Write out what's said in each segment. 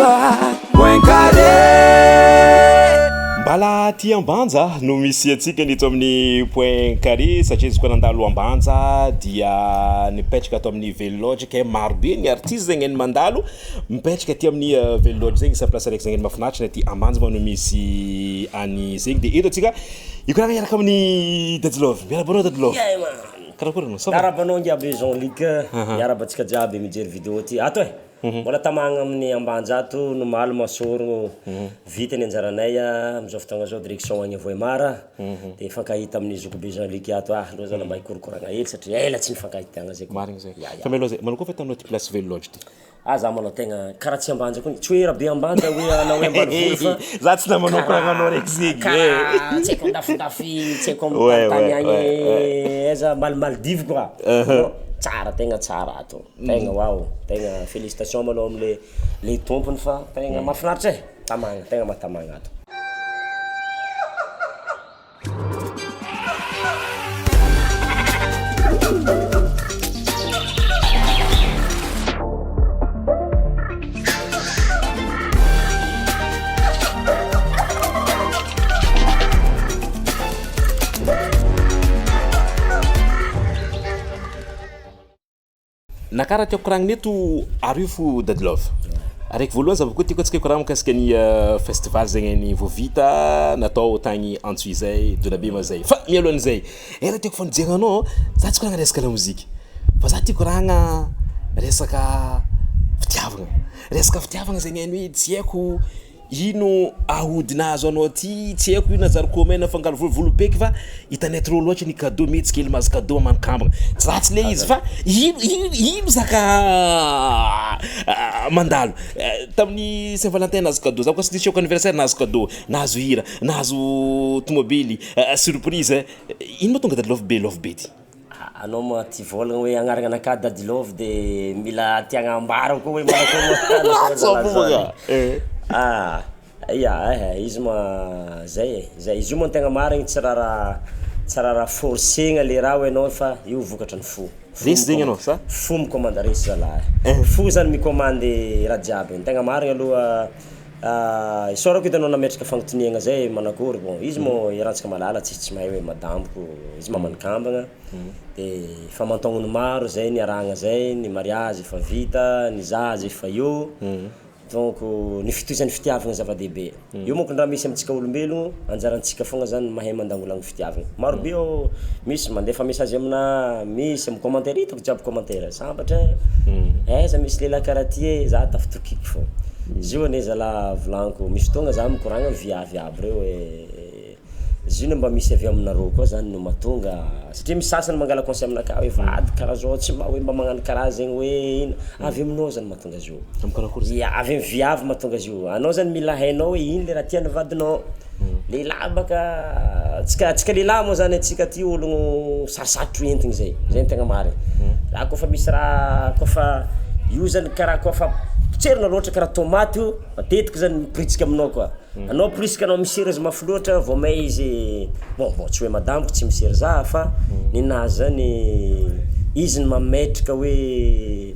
Point carré. Mbala aty Ambanja no misy antsika ny eto amin'ny Point Carré satria izy koa nandalo Ambanja dia nipetraka ato amin'ny Velolodge kay maro be ny artiste zegny ny mandalo mipetraka aty amin'ny Velolodge zegny isan'ny place araiky zegny mahafinaritra ny aty Ambanja moa no misy any zegny de eto antsika hikoragna hiaraka amin'ny Dadi Love, miarahaba anao Dadi Love. Yeah man! Karakory anao, ça va? Miarahaba anao ngiaby Jean Luc, miarahaba antsika jiaby mijery vidéo ty ato e! Mbola tamagna amin'ny Ambanja ato nomaly masôrogno vita ny anjaranay amizao fotoagna zao direction agny Vohemar de mifankahita amin'ny zokibe Jean Luc ato ah, aleo zany mba hikorokoragna hely satria ela tsy nifankahitagna zay ko. Marigny zay. Ya ya. Fa mialoha zay, manao koa fa hitanao ty place Velolodge ty? Ah za manao tegna karaha tsy Ambanja koa, tsy hoe rabe Ambanja hoe na hoe ambanivolo fa Za tsy namanao koragnanao raiky zegny e. Karaha tsy haiko andafindafy, tsy haiko amin'ny Ouais, tanitany ouais, agny ouais, ouais. aiza Mal- Maldives quoi. Uh-huh. Tsara tegna tsara ato, tegna waouh, tegna félicitation malôha am'le le tompony fa tegna mahafinaritra e, tamagna, tegna mahatamagna ato. Na karaha tiako koragnina eto ario fo Dadi Love. Araiky voalohany zava koa tiako antsika hikoragna mikasika ny festival zegny ny vao vita natao tagny Antsohihy zay, Dolabe ma zay. Fa mialohan'izay, ela tiako fa nijery anao, za tsy koragna resaka lamoziky fa za tiako koragna resaka fitiavagna, resaka fitiavagna zegny hainy hoe tsy haiko Ino aody nahazo anao ty tsy haiko io na zarikô mena afangaro volo volopeky fa hitanay trop loatra ny cadeau mihetsika hely mahazo cadeau aman-kambagna tsy ratsy le izy fa ino ino ino zaka mandalo tamin'ny saint valentin nahazo cadeau za koa tsy diso anniversaire nahazo cadeau nahazo hira nahazo tomobily surprise ino ma tonga de love be love be ty. Anao ma tia vôlagna hoe agnarana anakahy Dadi Love de mila tiagna ambara koa hoe manakôry ma Tsôfo bôka eh. Ah, ya ehe, izy ma zay e, zay, izy io moa ny tegna marigny tsy raharaha tsy raharaha forcegna le raha hoe anao fa io vokatry ny fo. Resy zegny anao sa? Fo mikômandy resy zalahy e, fo zany mikômandy raha jiaby, ny tegna marigny aloha Isaorako edy anao nametraka fagnontaniagna zay manakôry bon izy moa iarahantsika mahalala tsisy tsy mahay hoe madamiko izy maman'ny kambagna, de efa aman-taognony maro zay niarahagna zay, ny mariazy efa vita, ny zaza efa eo, donc ny fitohizan'ny fitiavagna zava-dehibe. Io manko ny raha misy amintsika olombelogno, anjarantsika foagna zany mahay mandangolango fitiavagna. Marobe ô, misy mandefa message aminahy, misy mi-commentaire, hitako jiaby commentaire, sambatra ai, aiza misy lehilahy karaha ty e, za tafitokiky fô. Izy io anie zalahy volagniko, misy fotoagna za mikoragna amy viavy aby reo hoe izy io ne mba misy avy aminareo koa zany no mahatonga, satria misy sasany mangala conseil aminakahy hoe vady karaha zao tsy mba hoe mba magnano karaha zegny hoe ino, avy aminao zany mahatonga azy io. Amy karakôry zay? Ya, avy amy viavy mahatonga azy io, anao zany mila hainao hoe ino le raha tian'ny vadinao. Lehilahy baka antsika antsika lehilahy moa zany antsika ty ologno sarosarotro entigny zay, zay no tegna marigny. Raha kaofa misy raha kaofa io zany karaha kaofa potserina loatra karaha tômaty io, matetiky zany miporitsika aminao koa. Anao puisque anao misery azy mafy loatra vao may izy, bon bon tsy hoe madamiko tsy misery za fa ninazy zany izy no mametraka hoe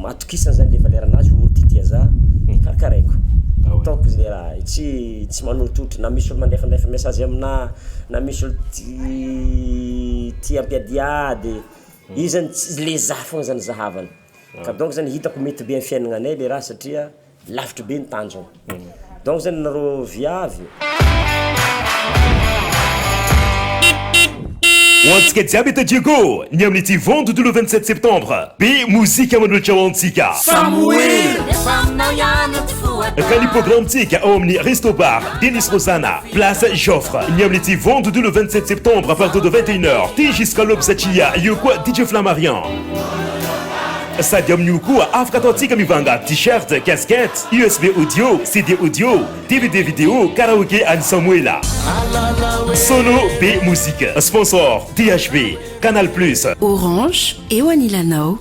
atokisana zany le valeur-nazy olo ty tia za de karakaraiko, ataoko zay raha, tsy tsy manorotorotra na misy olo mandefandefa message aminahy, na misy olo ti- tia hampiadiady, izy zany ts- le za foagna zany zahavana, ka donc zany hitako mety be am'fiaignananay le raha satria lavitry be ny tanjogno, donc zany nareo viavy. Ho antsika jiaby eto Diego, ny amin'ity vendredi le 27 septembre, be mozika manolotra ho antsika. Ka ny programme-tsika ao amin'ny Resto Bar Denis Rosana, Place Joffre, ny amin'ity vendredi le 27 septembre à partir de 21 heures, ty jusqu'à l'aube satria eo koa DJ Flammarion. Sady amin'io koa afaka ataontsika mivanga t-shirt, casquette, USB audio, CD audio, DVD vidéo, karaoke an'i Samoela. Sono be Mozika. Sponsor, THB, Canal Plus. Orange, eo anilanao.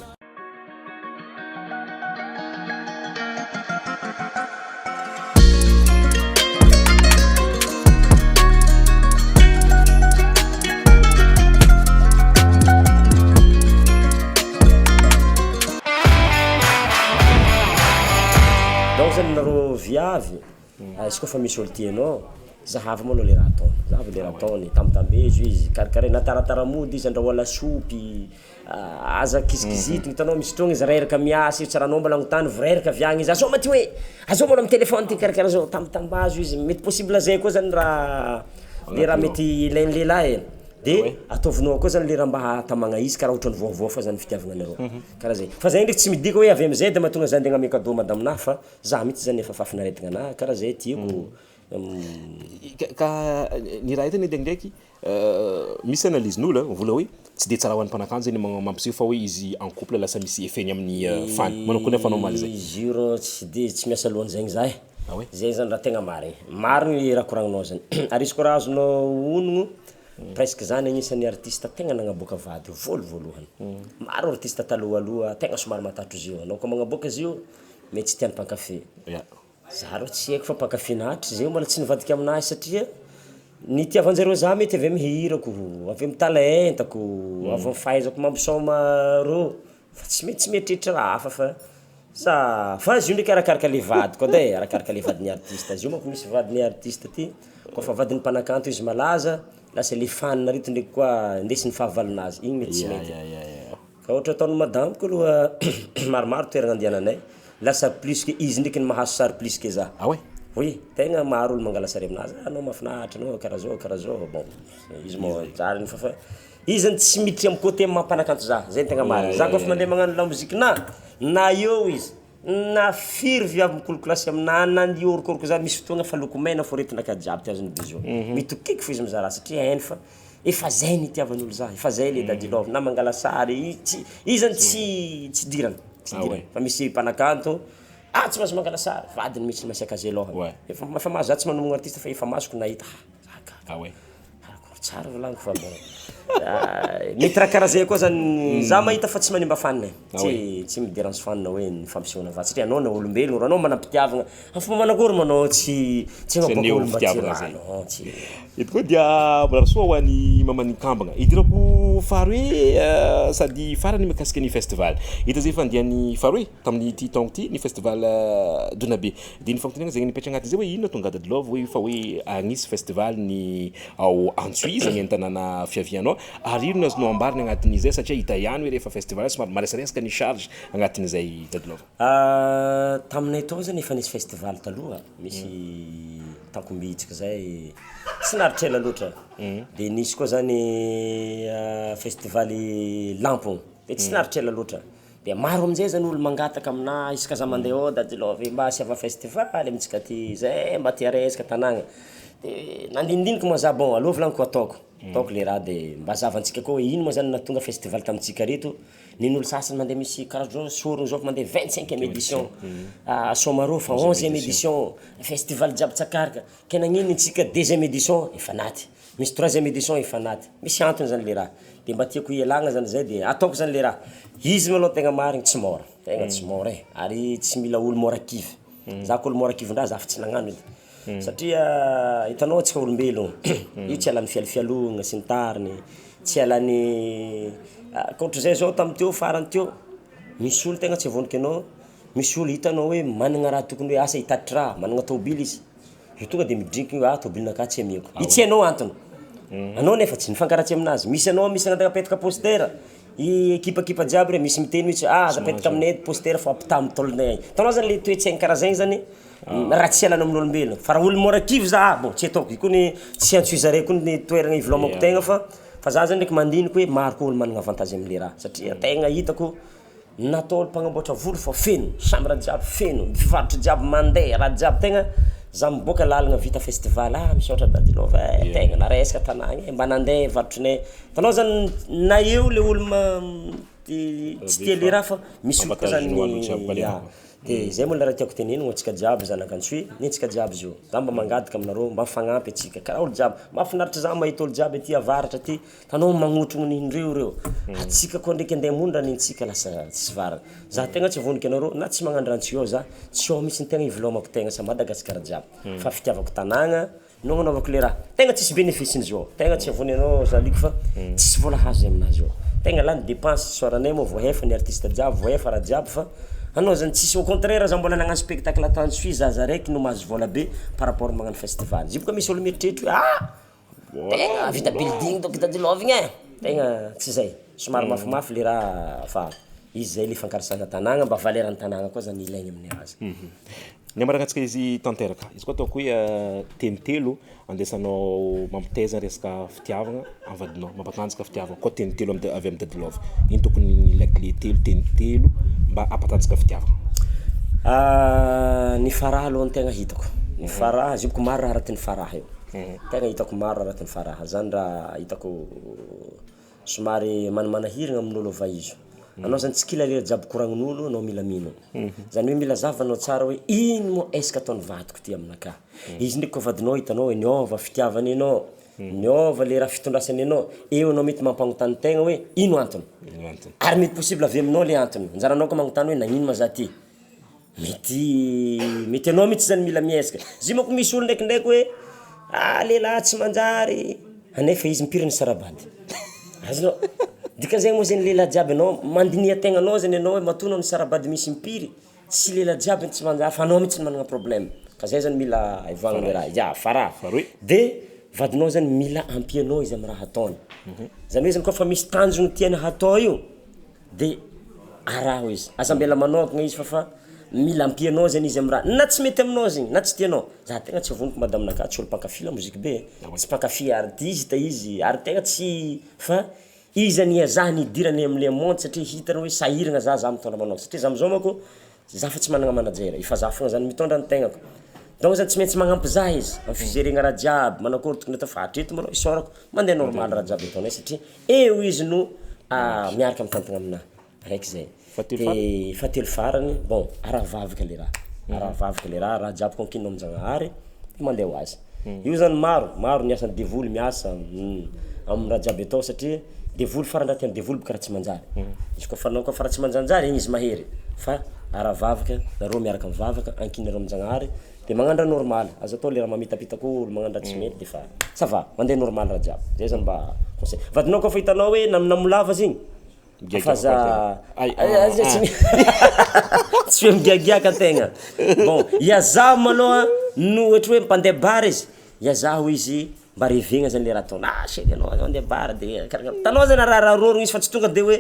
Donc zany nareo. vehivavy, izy kaofa misy ôlo tianao, zahava malôha le raha ataony, zahava le raha ataony, tambitambezo izy, karakarai- na taratara mody izy andrahoa lasopy, aza kizikizitigny, hitanao misy fotoagna izy reraka miasa io tsy raha anao mbôla agnontany vao reraka avy agny izy azao ma ty oe, azao malôha mitelefôny ty karakaraha zao, tambitambazo izy, mety possible zay koa zany raha le raha mety ilain'ny lehilahy e, de ataovinao koa zany le raha mba hahatamagna izy karaha ohatran'ny vaovao fao zany fitiavagnanareo, karaha zay. Fa zay ndraiky tsy midika hoe avy am'zay de mahatonga za andeha agname cadeau madaminahy fa za mihitsy zany efa fahafinaretagna anahy karaha zay tiako. Ka ny raha hitany ndraikindraiky misy analyse-n'olo a mivola hoe tsy de tsara ho an'ny mpanakanto zany magna- mampiseho fa hoe izy en couple lasa misy effet-ny amin'ny fan. Manao akory ahafahanao mamaly zay? Izy io rô tsy de tsy miasa lohan'zaigny za ai, Ah ouais? zay zany raha tegna marigny, marigny raha koragninao zany ary izy koa raha azonao onogno presque za agnisan'ny artiste tegna nagnaboaka vady voalovoalohany, maro artiste talohaloha tegna somary matahotro izy io, anao koa magnaboaka izy io mety tsy tian'ny mpankafy. Ya. Za rô tsy haiko fa mpankafy-nahy hatrizay mbola tsy nivadika aminahy satria ny itiavan-jareo za mety avy amy hirako, avy amy talentako, avy amy fahaizako mampisaoma rô fa tsy mety tsy mieritreritra raha hafa fa sa fa izy io ndraiky arakaraka le vady koa edy ai, arakaraka le vadin'ny artiste, izy io manko misy vadin'ny artiste ty kaofa vadin'ny mpanakanto izy malaza lasa le fan reto ndraiky koa indesin'ny fahavalonazy, igny mety tsy mety. Ya ya ya ya. Ka ohatra ataon'ny madamiko aloha maromaro toeragna andiananay, lasa plus que izy ndraiky no mahazo sary plus que za. Ah ouais? Oui, tegna maro olo mangala sary aminazy: ah anao mahafinaritra, anao karaha zao karaha zao, bon izy moa rariny fao fa izy zany tsy miditry amy côté maha mpanakanto za, zay tegna marigny, za kaofa mandeha magnano lamozikinahy na eo izy na firy viavy mikolokolasy aminahy na niôrokôroko za misy fotoagna fa lokomena fô aretinakahy jiaby ty azon'ny bisou, mitokiky fo izy mizaha raha satria hainy fa efa zay nitiavan'olo za, efa zay le Dadi Love na mangala sary i tsy izy zany tsy tsy idirany tsy Ah idirany ouais. fa misy mpanakanto, ah tsy mahazo mangala sary, vadiny mihitsy masiaka azy alôhany. Ouais. Efa efa mahazo za tsy manomagna artiste fa efa masoko nahita, ha za gaga. Ah ouais. Karakôry tsara volagniko fa bon mety raha karaha zay koa zany za mahita fa tsy manimba fan ai, Ah tsy tsy mi-dérange fan hoe ny fampisehoana vady satria anao na olombelogno raha anao manam-pitiavagna amy fomba manakôry moa anao tsy tsy Tsy hagnaboaka haneho olo mba tia fitiavagna zay. non tsy. Eto koa dia mirary soa ho an'ny maman'ny kambagna. Idirako faharoe sady farany mikasika ny festival. Hita zay fa andiany faharoe tamin'ity taogno ty ny festival Dona Be. De ny fanontaniana zegny nipetraka agnatin'izay hoe ino nahatonga Dadi Love hoe fa hoe agnisy festival ny ao Antsohihy zegny an-tanàna fiavianao ary ino no azonao ambarany agnatin'izay satria hita ihany hoe rehefa festival somary maresaresaka ny charge agnatin'izay Dadi Love. Taminay tô zany efa nisy festival taloha, misy Takombitsika zay, tsy naharitra ela loatra, de nisy koa zany festivaly Lampogno, de tsy naharitra ela loatra, de maro am'zay zany olo mangataka aminahy isaka za mandeha ao Dadi Love mba asiàva festival amintsika aty, zahay mba te haresaka tanàgna, de nandinindiniky moa za bon alô volagniko ataoko, ataoko le raha de mba zahavantsika koa hoe ino moa zany nahatonga festival tamintsika reto, nen'olo sasany mandeha misy karaha zao Sôrogno zao fa mandeha vingt-cinquième édition, Soamarô fa onzième édition, festival jiaby Tsakaraka, ke nagnino antsika deuxième édition efa naty, misy troisième édition efa naty, misy antony zany le raha, de mba tiako ialagna zany zay de ataoko zany le raha, izy malôha tegna marigny tsy môra, tegna tsy môra e, ary tsy mila olo môra kivy, za koa olo môra kivin-draha za fa tsy nagnano edy, satria hitanao antsika olombelogno io tsy ialan'ny fialofialogna sy ny tariny, tsy ialan'ny ka ohatran'izay zao tamin'ny teo farany teo, misy olo tegna tsy vonoky anao, misy olo hitanao hoe managna raha tokony hoe asa hitatitra raha, managna tômôbily izy, de tonga de midrinkigny hoe ah tômôbilinakahy tsy amiako, i tsy hainao antony, anao nefa tsy nifankaratsy aminazy, misy anao misy andeha hapetaka poster, i ekipakipa jiaby re misy miteny mihitsy ah aza apetaka aminay eto poster fa ampitaha amy tôlinay agny, hitanao zany le toe-tsaigny karaha zaigny zany raha tsy ialana amin'olombelogno fa raha olo môra kivy za ah bon tsy ataoko, io kony tsy antsohihy zare koa ny toeragna ivelomako tegna fa fa za zany ndraiky mandiniky hoe maro koa olo managna avantage am'le raha satria tegna hitako natao mpagnamboatra volo fao feno, chambre jiaby feno, mpivarotro jiaby mandeha, raha jiaby tegna za miboaka làlagna vita festival: ah misaotra Dadi Love ai, tegna naresaka tanàgna e, mba nandeha varotrinay, hitanao zany na eo le olo ma- tsy tia le raha fa misy olo koa zany ya, de zay moa le raha tiàko tenenina antsika jiaby zanak'Antsohihy, ny antsika jiaby izy io, za mba mangataka aminareo mba mifagnampy antsika karaha olo jiaby, mahafinaritra za mahita olo jiaby aty avaratra aty, hitanao magnotrogno nindreo reo, antsika koa ndraiky andeha hamono raha nentsika lasa tsisy varany, za tegna tsy vonoky anareo na tsy magnano raha Antsohihy ao za, tsy ao mihitsy tegna ivelomako tegna sa Madagasikara jiaby, fa fitiavako tanàgna no agnanaovako le raha, tegna tsisy bénéficeny izy io, tegna tsy avony anao Jean Luc fa tsisy vôla azo zay aminazy io, tegna lany dépense, isaoranay moa voahefa ny artiste jiaby, voahefa raha jiaby fa. Anao zany tsisy, au contraire za mbola nagnano spectacle tany Suisse za za raiky no mahazo vôla be par rapport magnano festival, izy io boka misy ôlo mieritreritra hoe ah! Tegna vita building donc tadilovigna e, tegna tsy zay, somary mafimafy le raha fa izy zay le fankarisana tanàgna mba valeur-n'ny tanàgna koa zany ilaigny amin'ny raha zay. Ny ambarantsika izy tanteraka, izy koa ataoko hoe teny telo andesanao mampitaiza resaka fitiavagna am'vadinao, mampatanjaka fitiavagna koa teny telo am'da- avy am'Dadi Love, ino tokony lakile telo, teny telo mba hampatanjaka fitiavagna? Ny faraha aloha no tegna hitako, ny faraha izy io bôka maro raha aratin'ny faraha io, tegna hitako maro raha aratin'ny faraha, zany raha hitako somary manimanahiragna amin'ôlo ava izy, anao zany tsy kila le raha jiaby koragnin'olo anao mila mino, zany hoe mila zahavanao tsara hoe ino moa est ce que ataon'ny vadiko ty aminakahy? Izy ndraiky koa vadinao hitanao hoe niôva fitiavany anao, niôva le raha fitondrasany anao, eo anao mety mampagnontany tegna hoe ino antony? Ino antony? Ary mety possible avy aminao le antony, anjaranao koa magnontany hoe nagnino ma za ty? Mety mety anao mihitsy zany mila miezaka, izy io manko misy olo ndraikindraiky hoe ah lehilahy tsy manjary, anefa izy impiry nisara-bady? Azonao? Dikan'izay moa zegny lehilahy jiaby anao mandiniha tegnanao zany anao hoe matoa anao nisara-bady misy impiry, tsy lehilahy jiaby no tsy manjary fa anao mihitsy no magnana problème, ka zay zany mila ivoahan'ny raha, ya faraha. Faharoy. De vadinao zany mila ampianao izy amy raha ataony, zany hoe zany kaofa misy tanjogno tiany hatao io de araho izy, aza ambela manôkagna izy fa fa mila ampianao zany izy amy raha, na tsy mety aminao zegny na tsy tianao, za tegna tsy vognoko madamanakahy tsy olo mpankafy lamoziky be e, tsy mpankafy artista izy ary tegna tsy fa izy zany iezahany idirany am'le monde satria hitany hoe sahiragna za za mitondra manôka satria za am'zao manko za fa tsy managna manager efa za foagna zany mitondra ny tegnako, donc zany tsy maintsy magnampy za izy am'figéregna raha jiaby, manakôry tokony atao fa hatreto malôha isaorako mandeha normal raha jiaby ataonay satria eo izy no miaraka mitantagna aminahy, araiky zay. Fahatelo farany? De fahatelo farany, bon araha vavaka le raha, araha vavaka le raha, raha jiaby konkinina amin-jagnahary de mandeha ho azy. Io zany maro, maro ny asan'ny devoly miasa am'raha jiaby atao satria devoly farany raha tian'ny devoly boka raha tsy manjary, izy kaofa anao kaofa raha tsy manjanjary igny izy mahery fa araha vavaka, nareo miaraka mivavaka, ankinareo amin-jagnahary de magnano raha normaly, aza atao le raha mamitapitaka olo, magnano raha tsy mety de fa ça va, mandeha normal raha jiaby, zay zany mba conseil. Vadinao kaofa hitanao hoe namonamo lava zegny, fa aza Ay, tsy tsy hoe migiagiaka an-tegna, bon iazaho malôha no ohatry hoe mpandeha bar izy, iazaho izy mba revegna zany le raha ataony, ah chérie anao aza mandeha bar de karakara, hitanao zany araha rôrogno izy fa tsy tonga de hoe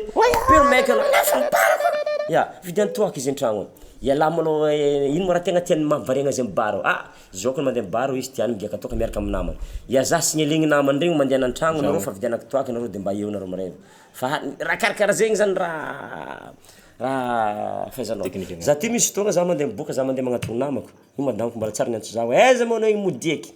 pure meka anao nefa ny bar fa, ya, vidiano toàka izy an-tragno ao, ialà malôha ino moa raha tegna tiany mahavariagna azy amy bar ao? Ah! Zao kony mandeha amy bar hoy izy tiany migiaka toaka miaraka amy namany, iazaho signalegny namany regny mandehana an-tragno nareo fa vidianako toàka nareo de mba eo nareo mirevy, fa raha karakaraha zegny zany raha raha fahaizanao. Teknika. Za ty misy fotoagna za mandeha miboaka za mandeha magnantogno namako, io madamiko mbola tsary niantso za hoe aiza moa anao igny mody eky?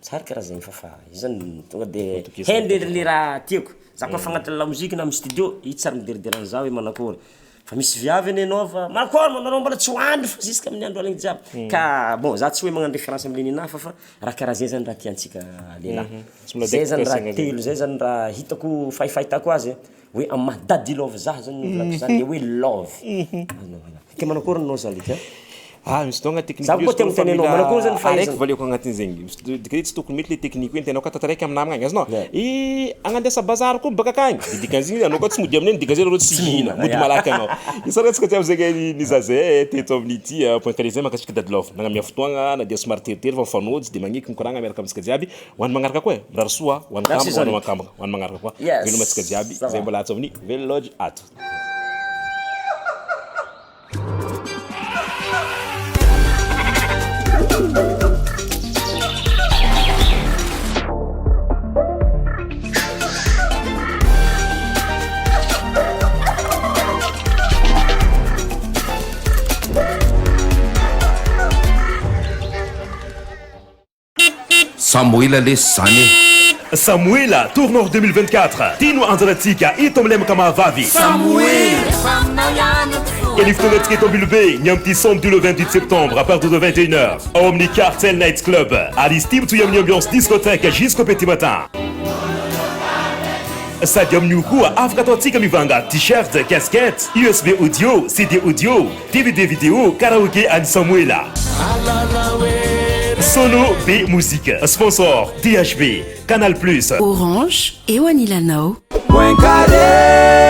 Tsary karaha zegny fa fa io zany tonga de hainy le le raha tiako, za kaofa agnatin'ny lamoziky na amy studio, izy tsary mideradera an'izaho hoe manakôry, fa misy viavy anie anao fa manakôry moa anao mbola tsy hoandry fa jusk'amin'ny andro aligny jiaby, ka bon za tsy hoe magnano référence am'le ninahy fa fa raha karaha zay zany raha tiantsika lehilahy, Tsy mila zay zany raha décoration zegny. telo zay zany raha hitako fahifahitako azy e, hoe amy maha Dadi Love zaho zany no ivolako zany le hoe love, ke manakôry ninao zalika? Ah misy fotoagna technique Za koa te hanontany anao, manakôry zany araiky fahaizana? valiako agnatin'izegny, misy fotoa- dika hoe tsy tokony mety le technique hoe anao ka tataraiky amy namagna agny azonao? Yeah. I agnandesa bazary koa baka akagny, de dikan'izigny anao koa tsy mody amin'igny dikan'izay nareo tsy hihina, mody Ya. malaky anao. Isaorana antsika jiaby zegny nizaha teto amin'ity point carré zay, mankasitraka Dadi Love nagnamia fotoagna na dia somary teritery fa mifanôjy de magneky mikoragna miaraka amintsika jiaby. Ho an'ny magnaraka koa e, mirary soa ho an'ny Merci kambagna, ho an'ny Zalika. makambagna, ho an'ny magnaraka koa. Yes. Veloma antsika jiaby, Ça zay va. mbola ato amin'ny Velolodge ato. Samoela lesy zany e. Samoela Tournor 2024 Tino anjaratsika eto amin'ny lemaka mahavavy. Ka ny fotoanantsika eto Ambilobe ny amin'ity samedi le 28 septembre à partir de 21h ao amin'ny Cartel Night Club ary izy ity mitohy amin'ny ambiance discothèque jusqu'au petit matin. Sady amin'io koa afaka ataontsika mivanga t-shirt, casquette, USB audio, CD audio, DVD vidéo, karaoke an'i Samoela. Sono B Musique, sponsor DHB, Canal Plus. Orange eo anilanao. Point carré.